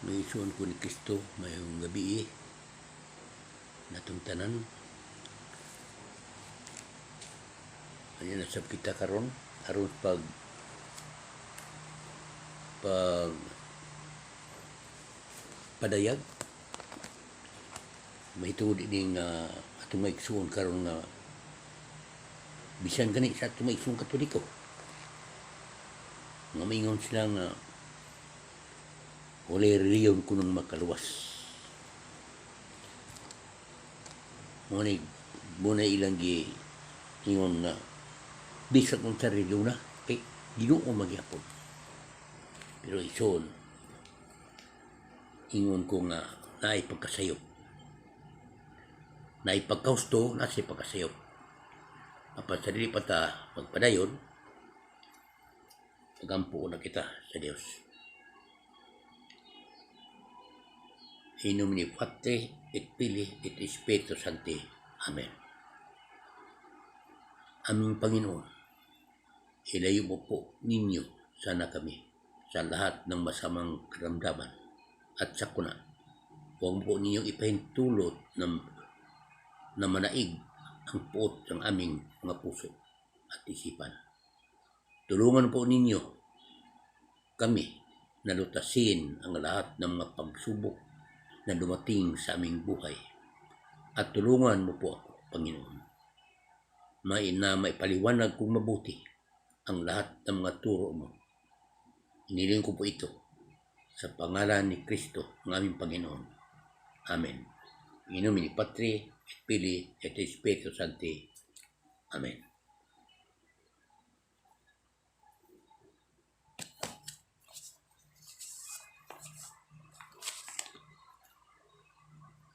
Mga igsoon ko ni Kristo, maayong gabii natong tanan. Ano na sab kita karon aron pag pag padayag mahitungod ining atong mga igsoon karon nga bisan gani sa atong mga igsoon Katoliko nga maingon sila nga walay relihiyon kunong makaluwas. Mo na ilang gi ingon nga bisan unsa relihiyon na kay Ginoo magyapon. Pero igsoon, ingon ko nga naay pagkasayop. Naay pagkahusto, naa say pagkasayop. Apan sa dili pa ta magpadayon, pagampo na kita sa Dios. In nomine Patri et Filii et Spiritus Sancti. Amen. Aming Panginoon, ilayo mo po ninyo sana kami sa lahat ng masamang karamdaman at sakuna. Huwag po ninyong ipahintulot na manaig ang puot ng aming mga puso at isipan. Tulungan po ninyo kami na lutasin ang lahat ng mga pagsubok na dumating sa aming buhay. At tulungan mo po ako, Panginoon, may na maipaliwanag kong mabuti ang lahat ng mga turo mo. Iniling ko po ito sa pangalan ni Kristo, ang aming Panginoon. Amen. In nomine Patri et Filii et Spiritus Sancti. Amen.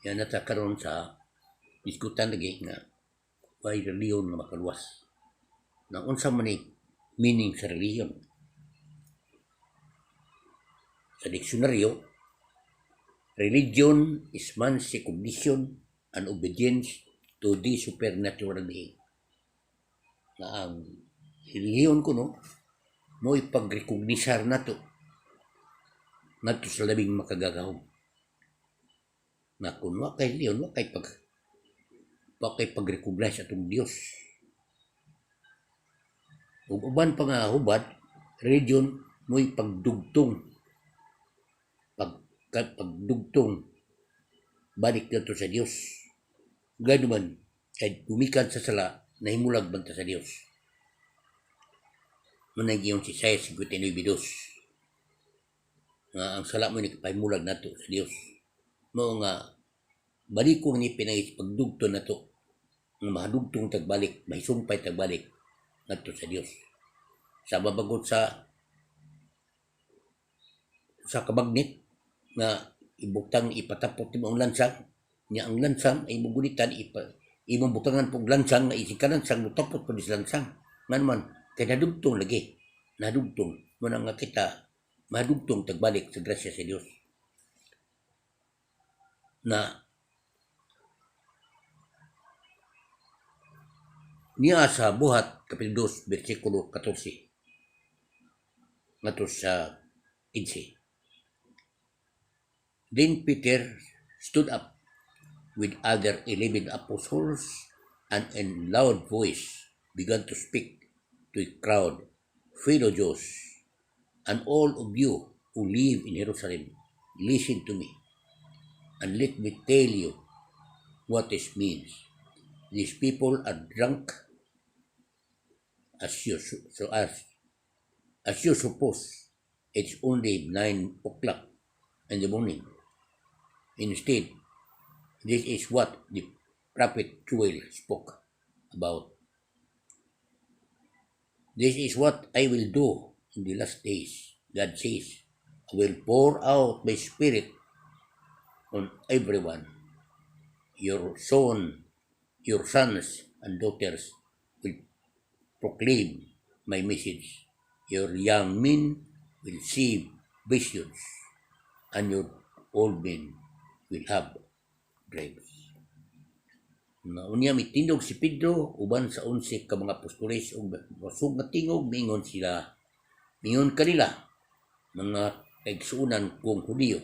Yan na ta karon sa diskutan lagi nga way relihiyon nga makaluwas. Na unsa man ni meaning sa relihiyon? Sa diksyonaryo, religion is man's recognition and obedience to the supernatural being. Na ang relihiyon kuno mo'y pagrekognisar nato ngadto sa labing makagagahom. Na kung wa kay relihiyon, wa kay pag-recognize atong Dios. Ug uban pa nga hubad, religion mo'y pagdugtong pagdugtong balik nato sa Dios. Gano man kay gumikan sa sala, nahimulag man ta sa Dios. Manay giyon si Isaiah 59:2 nga ang sala mo ni pahimulag nato sa Dios. Mao nga balikong ni pinay pagdugto nato nga mahadugtong tagbalik, mahisumpay tagbalik ngadto sa Dios. Sa babagot sa kabagnit nga ibutang ipatapot nimo ang lansang nya, ang lansang ay imong gunitan, imong butangan pog lansang nga isig ka lansang, mutapot pa sa lansang. Ngan man kay nadugtong lagi, nadugtong mo na nga kita madugtong tagbalik sa grasya sa Dios. Na niya sa Buhat kapitulo 2 bersikulo 14 ngadto sa 15. Then Peter stood up with other 11 apostles and in loud voice began to speak to the crowd, "Fellow Jews, and all of you who live in Jerusalem, listen to me, and let me tell you what this means. These people are drunk, as you so as you suppose. It's only 9 o'clock in the morning. Instead, this is what the prophet Joel spoke about. This is what I will do in the last days, God says. I will pour out my spirit on everyone. Your sons and daughters will proclaim my message. Your young men will see visions, and your old men will have dreams." Na unya mitindog si Pedro uban sa 11 ka mga apostoles ug basug nga tingog miingon sila, mingon kanila, "Mga kaigsuonan kong Hudiyo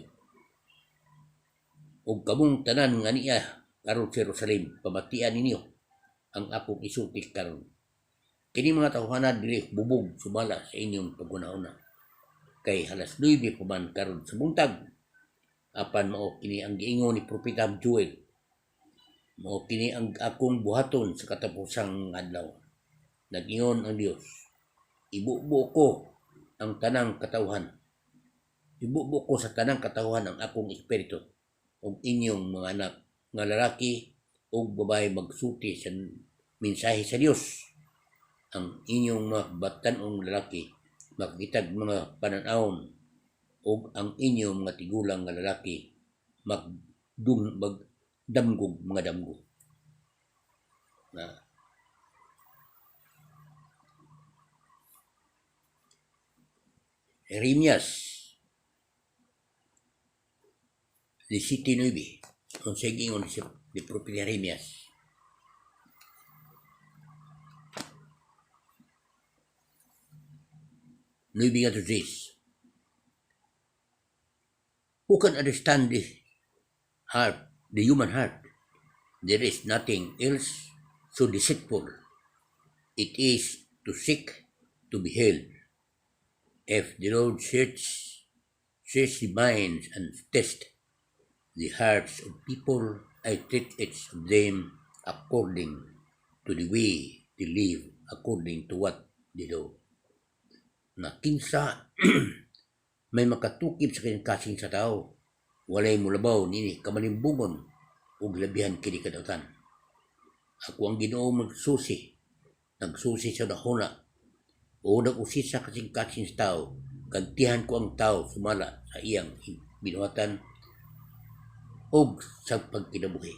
Ug kamong tanan nga niya karon sa Jerusalem, pamatian ninyo ang akong isulti karon. Kini mga tawhana dili bubog sumala sa inyong paghuna-huna. Kay alas 9 pa man karon sa buntag, apan mao kini ang giingon ni Propeta Joel. Mao kini ang akong buhaton sa katapusang adlaw. Nag-ingon ang Dios, ibubo ko ang tanang katawhan. Ibubo ko sa tanang katawhan ang akong espiritu ug inyong mga anak nga lalaki ug babae magsulti sa mensahe sa Dios. Ang inyong mga batan-ong lalaki makakitag mga panan-awon ug ang inyong mga tigulang nga lalaki magdamgog mga damgo. Na Jeremias 17:9, unsay giingon si ni Propeta Jeremias? 9 ngadto 10. Who can understand the heart, the human heart? There is nothing else so deceitful. It is too sick to be healed. If the Lord search the minds and test the hearts of people, I treat each of them according to the way they live, according to what they do. Na kinsa may makatukib sa kasing sa tao, walay mulabaw nini kamalimbungon ug labihan kini kadautan. Ako ang Ginoo magsusi, nagsusi sa dahona o nag-usisa kasing-kasing sa tao, gantihan ko ang tao sumala sa iyang binuhatan og sa pagkinabuhi.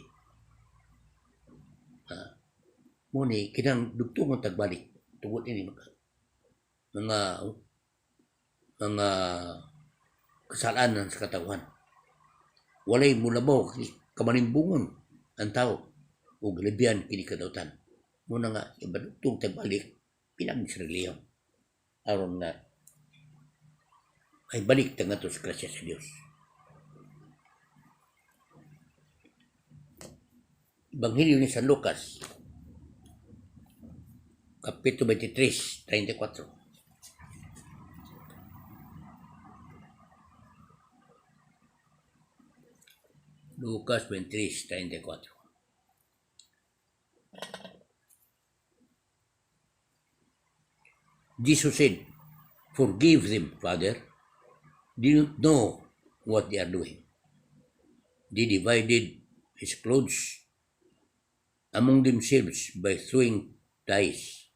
Mo ni kinang dugtungon tagbalik tungod ini mga kasalanan sa katawhan. Walay mulabaw kamanimbungon ang tao ug labihan kini kadautan. Muna nga ibadugtong tagbalik pinag sa relihiyon aron nga ay balik ta ngadto sa grasya sa Dios. Ebanghelyo ni San Lucas, Kapitulo 23:34. Lucas 23:34. Jesus said, "Forgive them, Father. They don't know what they are doing." They divided his clothes among themselves by throwing dice.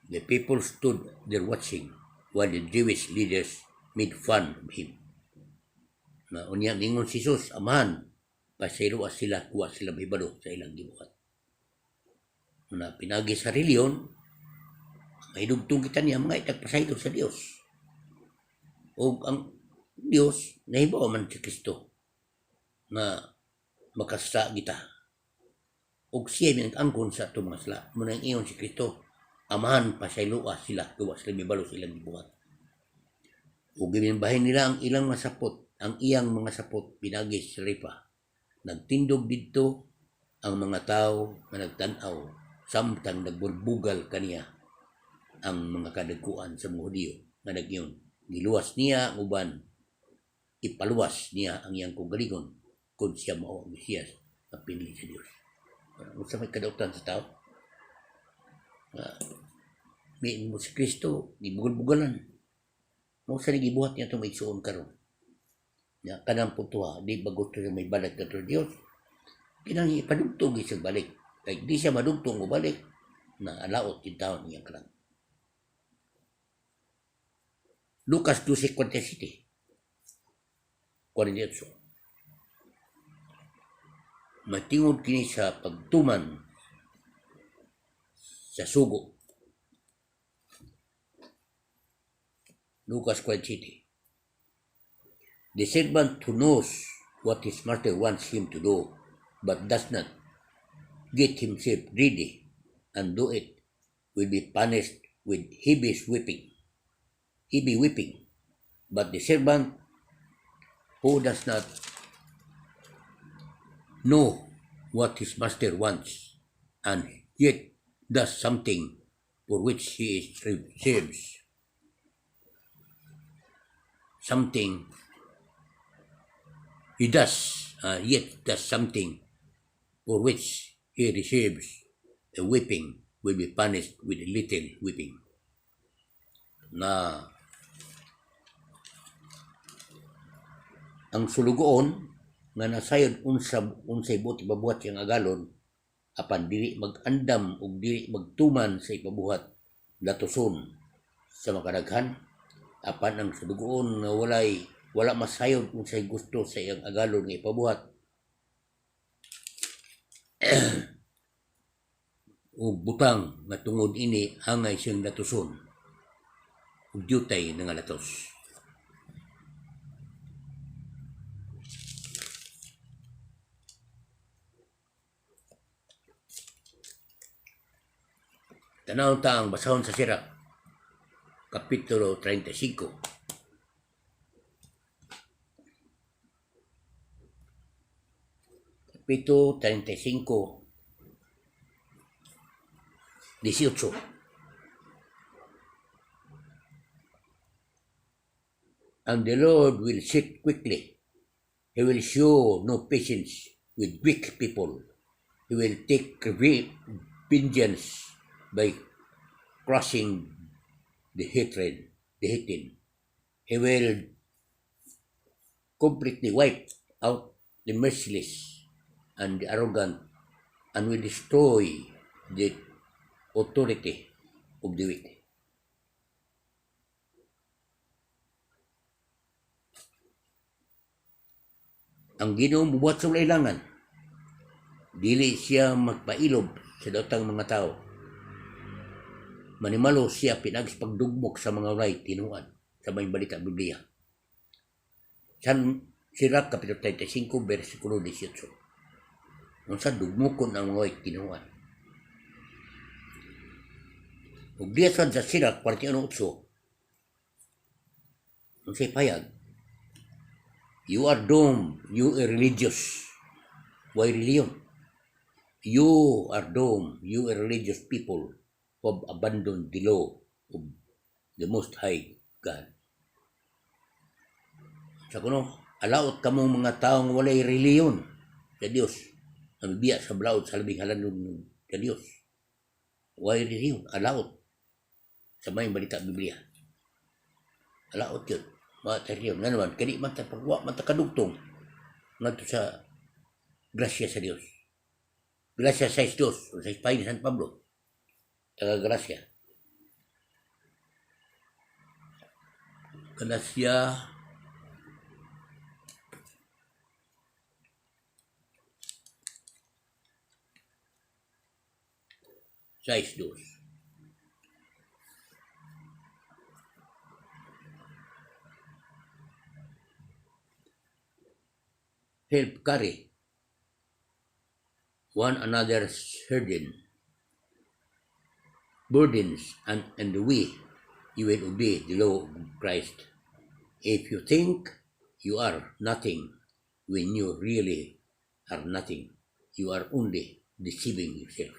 The people stood there watching while the Jewish leaders made fun of him. Na unya ningon si Jesus, "Amahan, pasayloa sila, wa sila mahibalo sa ilang gibuhat." Na pinagi sa reliyon, mahidugtong kita niya mga itagpasaylo sa Dios. O ang Dios, nahibaw man si Kristo nga makasala kita. Og siya may nag-angkon sa atong mga sala. Muna ang ingon si Kristo, "Amahan, pasayloa sila, wa sila mibalo sa ilang gibuhat." Ug gibahin nila ang ilang mga sapot, ang iyang mga sapot pinagi sa ripa. Nagtindog didto ang mga tao nga nagtan-aw samtang nagbulbugal kaniya ang mga kadagkuan sa mga Hudiyo nga nag-ingon, "Giluwas niya ang uban, ipaluwas niya ang iyang kaugalingon kung siya mao ang Mesiyas nga pinili sa Dios." Unsa may kadautan sa tao? May mo si Kristo, gibugal-bugalan. Mao sa gibuhat niya itong maigsuon karon. Ya, kanang puntuha, di ba gusto niya may balik ka Dios? Kinang ipadugtong siya balik. Kay di siya madugtong o balik, na alaot yung taon niyang kalang. Lucas 12:47. 48. Matingod kini sa pagtuman sa sugo. Lucas 47. The servant who knows what his master wants him to do, but does not get himself ready and do it, will be punished with heavy whipping. Heavy whipping. But the servant who does not know what his master wants and yet does something for which he is receives something he does yet does something for which he receives a whipping will be punished with a little whipping. Na ang sulugoon nga nasayod unsa unsay buot ipabuhat siyang agalon apan dili mag-andam ug dili magtuman sa ipabuhat, latuson sa makadaghan. Apan ang sulugoon nga wala masayod unsay gusto sa iyang agalon nga ipabuhat ug butang nga tungod ini, angay siyang latuson ug dyutay nangalatos. Tanaw ta ang basahon sa Sirach, Kapitulo 35. Kapitulo 35, 18. And the Lord will sit quickly. He will show no patience with weak people. He will take vengeance by crushing the hatred, the hated. He will completely wipe out the merciless and the arrogant and will destroy the authority of the weak. Ang Ginoo mubuhat sa ilangan. Dili siya magpailob sa daotang mga tao. Manimalo siya pinaagi sa pagdugmok sa mga walay tinuad sa Maayong Balita Biblia. San Sirach Kapitulo 35 versikulo 18. Unsa dugmokon ang mga walay tinuad? Ug diya sad sa Sirach 41:8, unsay payag? You are doomed, you irreligious. Why religion? You are doomed, you irreligious people who have abandoned the law of the Most High God. Sa kuno, alaot kamong mga taong walay reliyon sa Dios. Ang biya sa balaod sa labing halanon sa Dios. Why reliyon? Alaot. Sa Maayong Balita Biblia. Alaot yun. Mga reliyon. Nga naman, kani man ta pagwa man ta kadugtong ngadto sa grasya sa Dios. Galacia 6:2, o sa España San Pablo. Taga Galacia. Galacia 6:2. Help carry one another's burdens and the way you will obey the law of Christ. If you think you are nothing when you really are nothing, you are only deceiving yourself.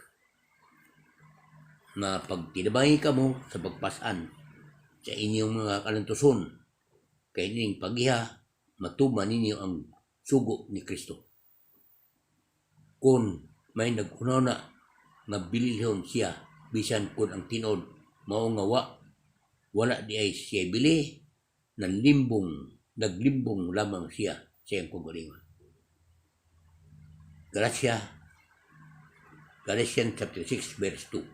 Na pagtinabangay kamo sa pagpasan sa inyong mga kalantuson, kay ining pagiha, matuman ninyo ang sugo ni Kristo. Kung may naghuna nga bilihon siya, bisan kung ang tinuod mao nga wala di ay siya bili, naglimbong lamang siya sa iyang kaugalingon. Galatians chapter 6 verse 2.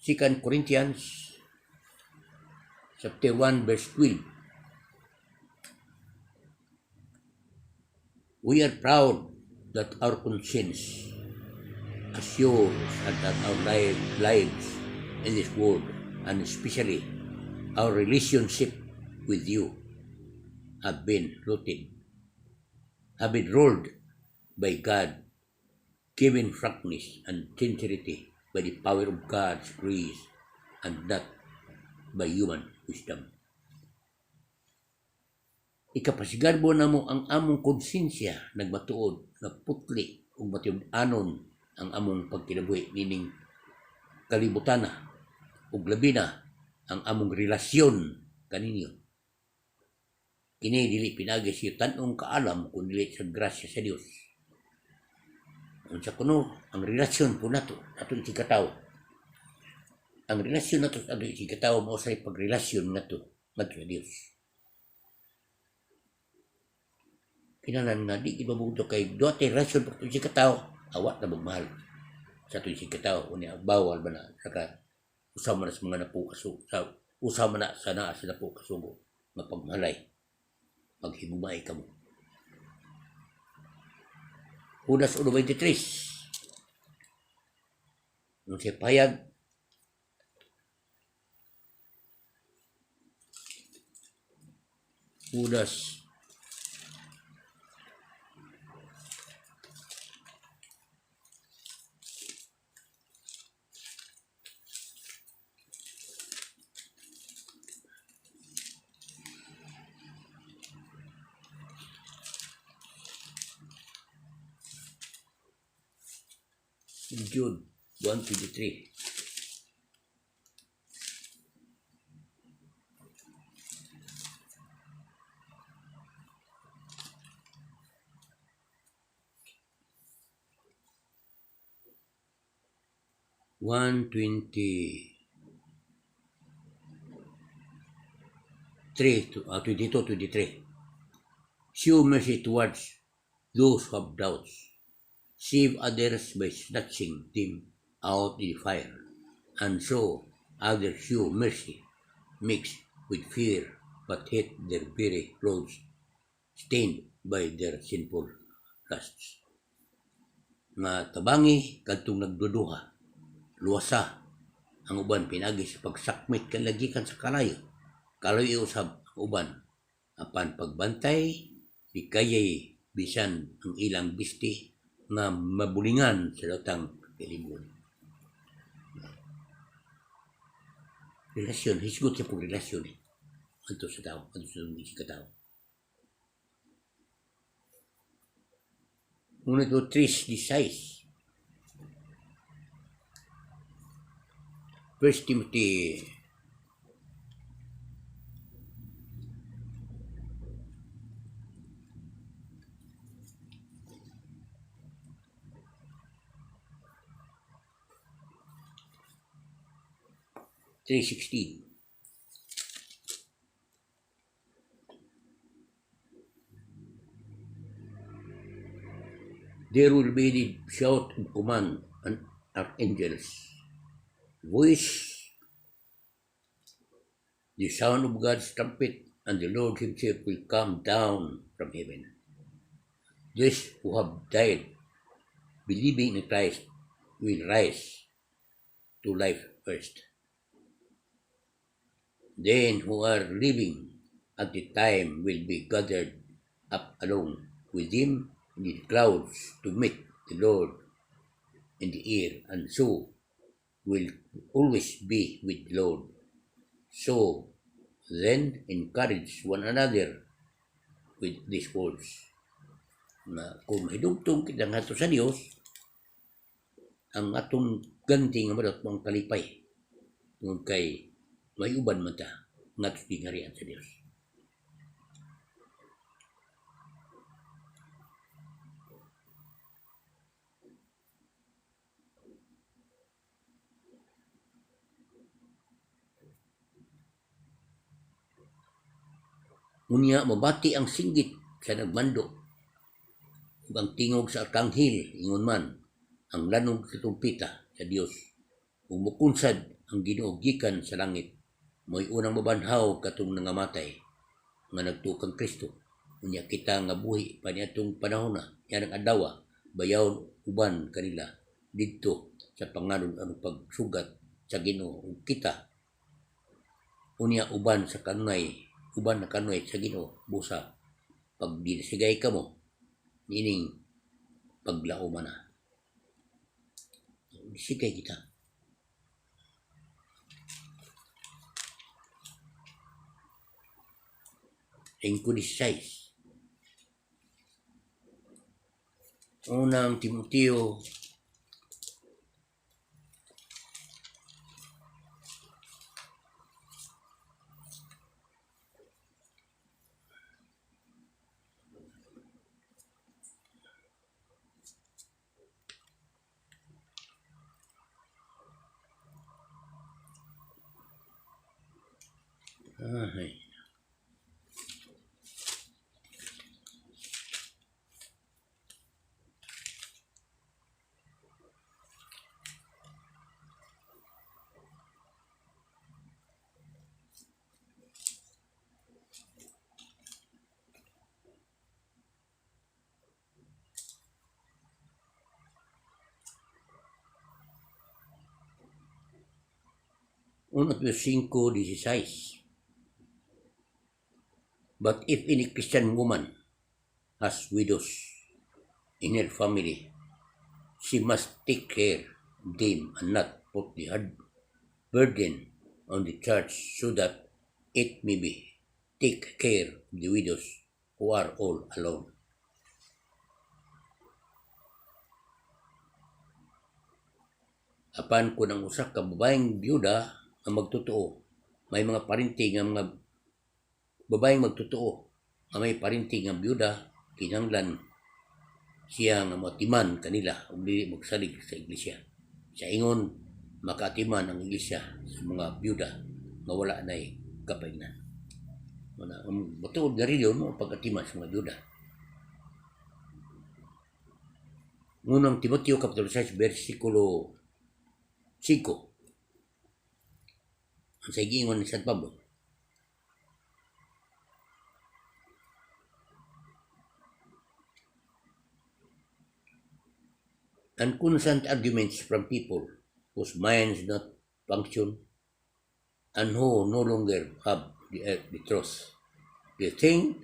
2 Corinthians chapter 1 verse 12. We are proud that our conscience assures and that our lives in this world, and especially our relationship with you, have been rooted, have been ruled by God, given frankness and sincerity by the power of God's grace and not by human wisdom. Ikapasigarbo namo ang among konsensya nagmatuod nga putli ug matinud-anon ang among pagkinabuhi nining kalibutana ug labi na ang among relasyon kaninyo. Kini dili pinaagi sa yutan-ong kaalam kun dili sa grasya sa Dios. Unsa kuno ang relasyon po nato atong isigkatawo? Ang relasyon nato sa atong isigkatawo mao say pagrelasyon nato ngadto sa Dios. Kinahanglan nga di gid mabuto kay duha tay relasyon pag atong isigkatawo, awa ta magmahal sa atong isigkatawo. Unya bawal ba na saka usa man na sa mga napo sa usa man na sa naa sa napo kasugo nga pagmahalay, maghigugmaay kamo. Judas 1:23. Nung siya payag, Judas Jude 1:23. 1:23 to 22, 23. Show mercy towards those who have doubts. Save others by snatching them out of the fire. And so others show mercy, mixed with fear, but hate their very clothes, stained by their sinful lusts. Nga tabangi kadtong nagduduha, luwasa ang uban pinaagi sa pagsakmit kanila gikan sa kalayo. Kalayo usab ang uban apan pagbantay di kayay bisan ang ilang bisti nga mabulingan sa daotang kailibugan. Relasyon, hisgot siya pong relasyon eh. Anto sa tao, anto sa katao. Ngunit o 3:16. 1 Timothy 3:16. There will be the shout of command and archangels' voice, the sound of God's trumpet, and the Lord himself will come down from heaven. Those who have died believing in Christ will rise to life first. Then who are living at the time will be gathered up along with him in the clouds to meet the Lord in the air, and so will always be with the Lord. So then encourage one another with these words. Na kung mahidugtong kita ngadto sa Dios, ang atong ganti nga madot ang kalipay. Tungod kay may uban man ta ngadto sa gingharian sa Dios. Unya mabati ang singgit sa nagmando ug ang tingog sa arkanghel, ingon man ang lanog sa trumpeta sa Dios, ug mukunsad ang Ginoo gikan sa langit. Mo'y unang mabanhaw katong nangamatay nga nagtuo kang Kristo. Unya kita nga buhi pa niadtong panahona nianang adlaw, bayawon uban kanila didto sa panganod aron pagsugat sa Ginoo, ug kita unya uban sa kanunay, uban na kanunay sa Ginoo. Busa pagdinasigay kamo niining paglauma na. Sigay kita. 5:16. Unang Timoteo ay 1 5:16. But if any Christian woman has widows in her family, she must take care of them and not put the hard burden on the church so that it may be take care of the widows who are all alone. Apan kung ang usa ka babaeng byuda nga magtotoo, may mga parinti nga mga babaeng magtotoo nga may parinti nga byuda, kinahanglan siya nga moatiman kanila ug dili magsalig sa iglesia. Sa ingon makaatiman ang iglesia sa mga byuda nga wala nay kapaingnan. Muna, ang matuod nga reliyon mo pag-atiman sa mga byuda. Unang Timoteo Kapitulo 6 versikulo 5. Ang sa giingon ni San Pablo. And constant arguments from people whose minds not function and who no longer have the truth. They think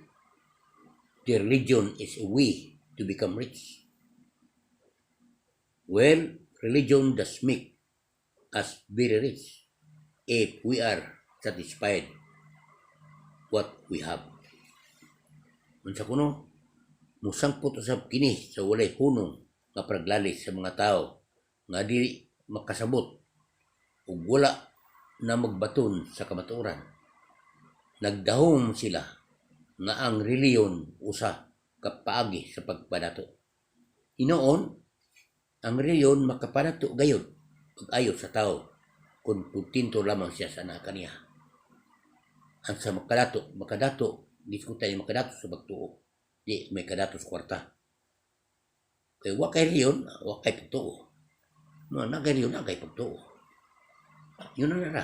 their religion is a way to become rich. Well, religion does make us very rich if we are satisfied what we have. Unsa kuno, musangpot usab kini sa walay hunong nga praglalis sa mga tao nga dili makasabot ug wala na magbaton sa kamatuoran. Nagdahom sila nga ang reliyon usa ka paagi sa pagpadato. Hinuon, ang reliyon makapadato gayud pag-ayo sa tao kung kontento lamang siya sa naa kaniya. Ang sa makadato, makadato, diskutan niya makadato sa pagtuo, di may kadato sa kwarta. Kay wa kay reliyon, wa kay pagtuo. No, na kay reliyon, na kay pagtuo. Yun na nara.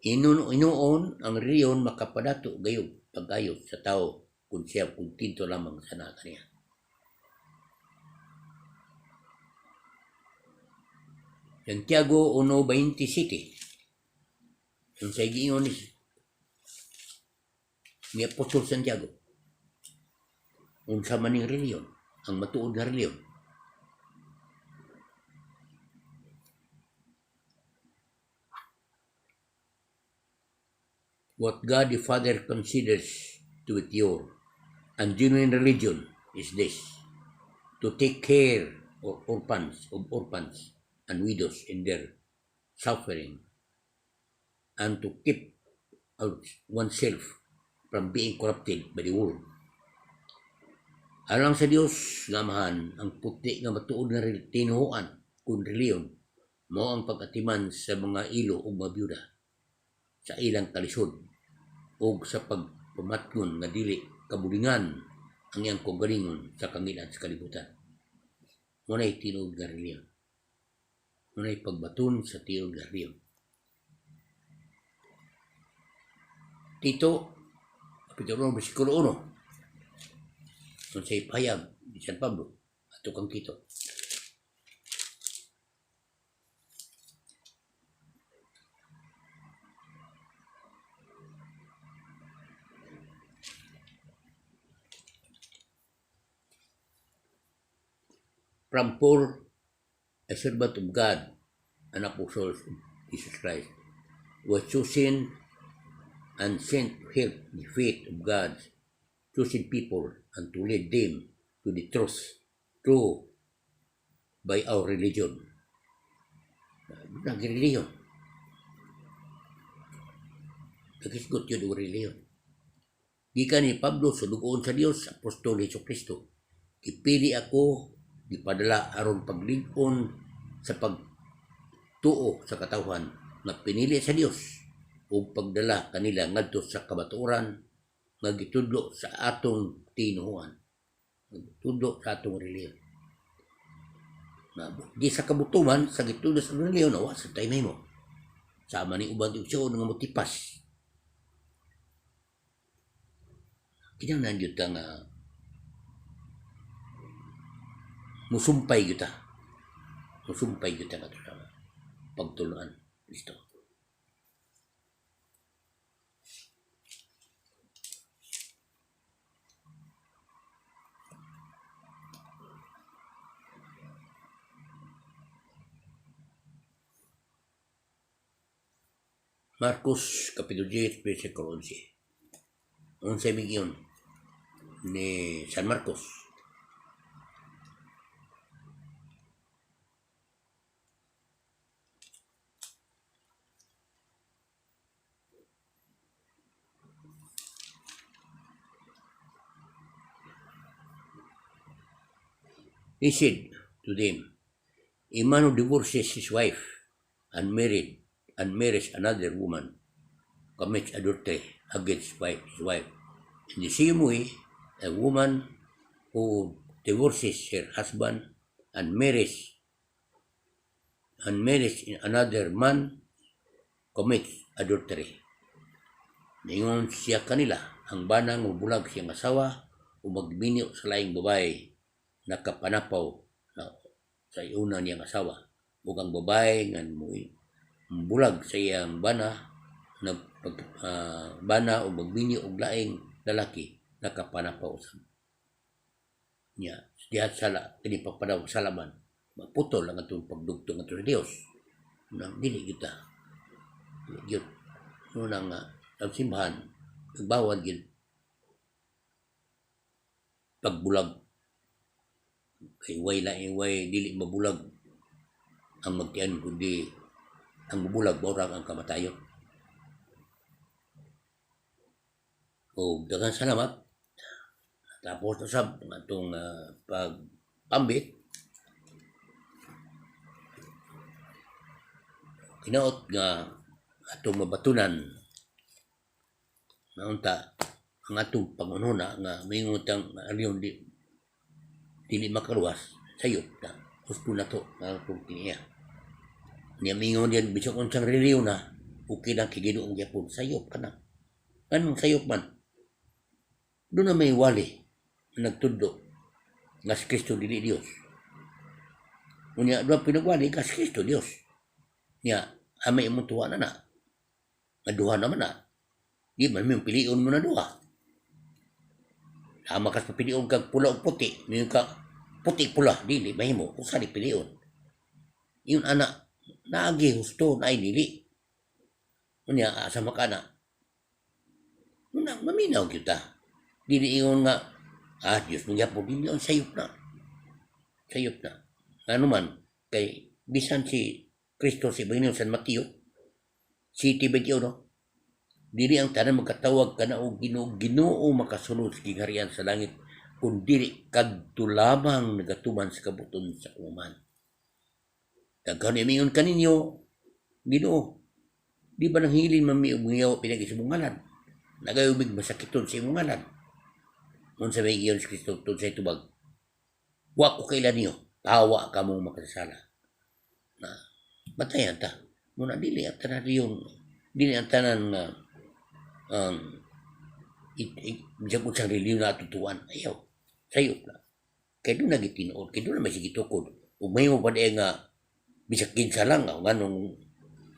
Inuon ang reliyon makapadato gayud pag-ayo sa tao kung siya kontento lamang sa naa kaniya. Santiago 1:27. Ang sa giingon ni Apostol Santiago. Unsa man ning reliyon, ang matuod nga reliyon. What God the Father considers to be pure and genuine religion is this: to take care of orphans and widows in their suffering, and to keep oneself from being corrupted by the world. Alang sa Dios nga Amahan, ang puti nga matuod nga tinuohan kun reliyon mao ang pag-atiman sa mga ilo ug mga byuda sa ilang kalisod ug sa pagpamatngon nga dili kabulingan ang iyang kaugalingon sa kangil-an sa kalibutan. Mao nay tinuod nga reliyon. Mao nay pagbaton sa tinuod nga reliyon. Tito, Kapitulo 1, versikulo 1. Unsay pahayag ni San Pablo ato kang Tito. From Paul, a servant of God and apostle of Jesus Christ, was chosen and sent to help the faith of God's chosen people and to lead them to the truth through by our religion. Nag-religion. Naghisgot yun og religion. Gikan ni Pablo sa dugoon sa Dios, Apostol Hesus Kristo. Gipili ako, gipadala aron paglig-on sa pagtuo sa katawhan nga pinili sa Dios ug pagdala kanila ngadto sa kamatuoran nga gitudlo sa atong tinuohan. Gitudlo sa atong relihiyon. Na di sa kabutuman sa gitudlo sa relihiyon, wa sa tay mahimo. Sama ni uban igsuon nga motipas. Kinahanglan gyud ta nga musumpay gyud ta. Musumpay gyud ta ngadto sa pagtuluan Kristo. Marcos Kapitulo 10, versikulo 11. Unsay miingon ni San Marcos? He said to them, "A man who divorces his wife and marries another woman commits adultery against his wife. In the same way, a woman who divorces her husband and marries another man commits adultery." Ningon siya kanila, ang banang mobulag sa iyang asawa o magminyo sa laing babae nakapanapaw na sa una niyang asawa, ug ang babae nga bulag sa iyang bana nagpag bana o magminyo og laing lalaki nakapanapaw usab niya. Diha sala kini pagpanaw sala man maputol ang atong pagdugtong ngadto sa Dios. Nang dili gyud ta, dili gyud mao nga ang simbahan nagbawal gyud pagbulag kay way laing way dili mabulag ang magtian kundi ang mubulag mao ra ang kamatayon. Og daghang salamat. Tapos na sab ang atong pagpambit. Hinaot nga atong mabatunan na unta ang atong pangununa nga moingon tang alyon di dili makaluwas sayop na husto na to nga atong tiniya. Niya mingon diyan bisag unsang relihiyon na okay lang kay Ginoo gyapon, sayop ka na. Anong sayop man? Doon na may wali na nagtudlo nga si Kristo dili Dios. Unya doon pinagwali nga si Kristo Dios. Nya amay imong tuwa na na. Nga duha naman na. Di man may pilion mo na duha. Tama kas papilion kag pula o puti, may ka puti pula dili mahimo usa ni pilion. Yun ana naagi husto na ay dili. Unya asa maka na. Una maminaw gyud ta. Dili ingon nga Dios mo gyapon dili ang sayop na. Sayop na. Ngano man kay bisan si Kristo si Ebanghelyo San Mateo 7:21, dili ang tanan magkatawag kana og Ginoo, Ginoo makasulod sa gingharian sa langit kun dili kadto lamang nagatuman sa kabuton sa Amahan. Daghan mingon kaninyo, Ginoo, di ba nanghilin man mi og mangiyawa pinaagi sa imong ngalan? Nagayo mig masakiton sa imong ngalan. Unsa may giingon si Kristo tungod sa tubag? Wa ko kaila niyo, tawa ka mong makasasala. Na batayan ta. Muna dili ang tanan yung dili ang tanan nga bisag unsang relihiyon na atutuan, ayaw sayop na kay doon na gitinuod, kay doon na may sigitukod ug mahimo pa diay nga bisag kinsa lang nga nganong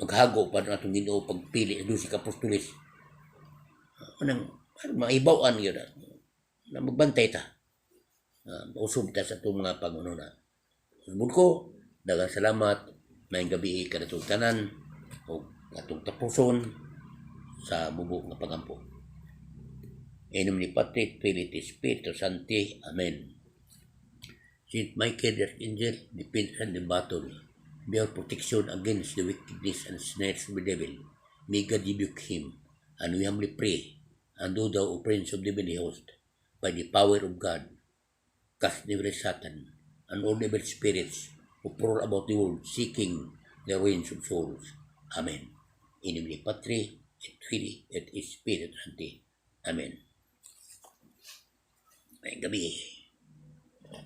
maghago pa na atong Ginoo pagpili sa 12 ka apostoles. Anang maibaw-an gyud na, na magbantay ta, mausob ta sa atong mga pangununa. Subod ko, daghang salamat, maayong gabi kanatong tanan ug atong tapuson Sa mubo nga pagampo. In nomine Patris, Filii, et Spiritus Sancti. Amen. Saint Michael the Archangel, defend us in battle. Be our protection against the wickedness and snares of the devil. May God rebuke him, and we humbly pray, and do thou, O Prince of the heavenly host, by the power of God, cast the devil Satan, and all the evil spirits who prowl about the world seeking the ruins of souls. Amen. In nomine Patri, et Filii, et Spiritus Sancti. Amen. Maayong gabii.